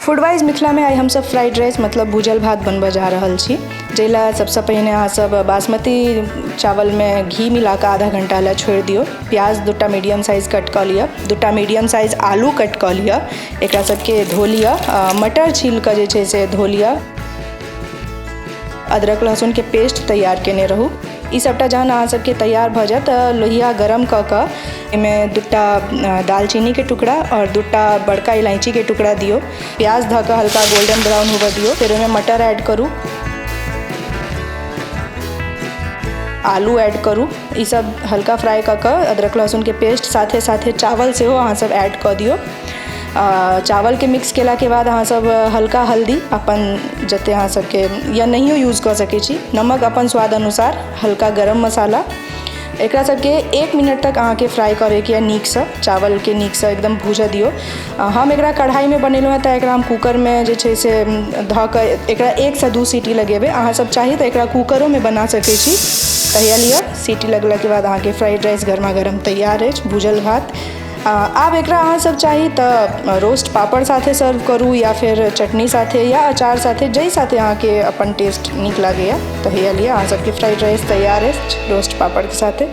फूडवाइज मिथिलामे आइ हमसभ fried rice मतलब भूजल भात बनबऽ जा रहल छी, जाहि लए सबसँ पहिने अहाँसभ बासमती चावलमे घी मिलाकऽ आधा घण्टा लए छोड़ि दियौ। प्याज दूटा मीडियम साइज कट कऽ लिअ, दूटा मीडियम साइज आलू कट कऽ लिअ, एकरा सबके धो लिअ, मटर छील कऽ जे छै से धो लिअ, अदरक लहसुनके पेस्ट तैयार केने रहू। ई सबटा जहन अहाँ सबके तैयार भऽ जायत तऽ लोहिया गरम कऽ कऽ एहिमे दूटा दालचीनीके टुकड़ा आओर दूटा बड़का इलायचीके टुकड़ा दियौ। प्याज धऽ कऽ हल्का गोल्डन ब्राउन होबऽ दियौ, फेर ओहिमे मटर ऐड करू, आलू ऐड करू। ई सब हल्का फ्राई कऽ कऽ अदरक लहसुनके पेस्ट साथे साथे चावल सेहो अहाँ सब ऐड कऽ दियौ। चावलके मिक्स केलाके बाद अहाँ सब हल्का हल्दी अपन जते अहाँ सबके या नहियो यूज कऽ सकै छी, नमक अपन स्वाद अनुसार, हल्का गरम मसाला, एकरा सबके 1 मिनट तक अहाँके फ्राई करैके यऽ नीकसँ, चावलके नीकसँ एकदम भूजऽ दियौ। हम एकरा कढ़ाइमे बनेलहुँ हँ तऽ एकरा हम कूकरमे जे छै से धऽ कऽ एकरा 1 सँ 2 सीटी लगेबै। अहाँ सब चाही तऽ एकरा कूकरोमे बना सकै छी। तऽ हैया लिअ, सीटी लगलाके बाद अहाँके फ्राइड राइस गरमा गरम तैयार अछि, भूजल भात। आब एकरा अहाँ सब चाही तऽ रोस्ट पापड़ साथे सर्व करू या फेर चटनी साथे या अचार साथे, जाहि साथे अहाँके अपन टेस्ट नीक लागैए। तऽ हैया लिअ, अहाँ सबके फ्राइड राइस तैयार अछि रोस्ट पापड़के साथे।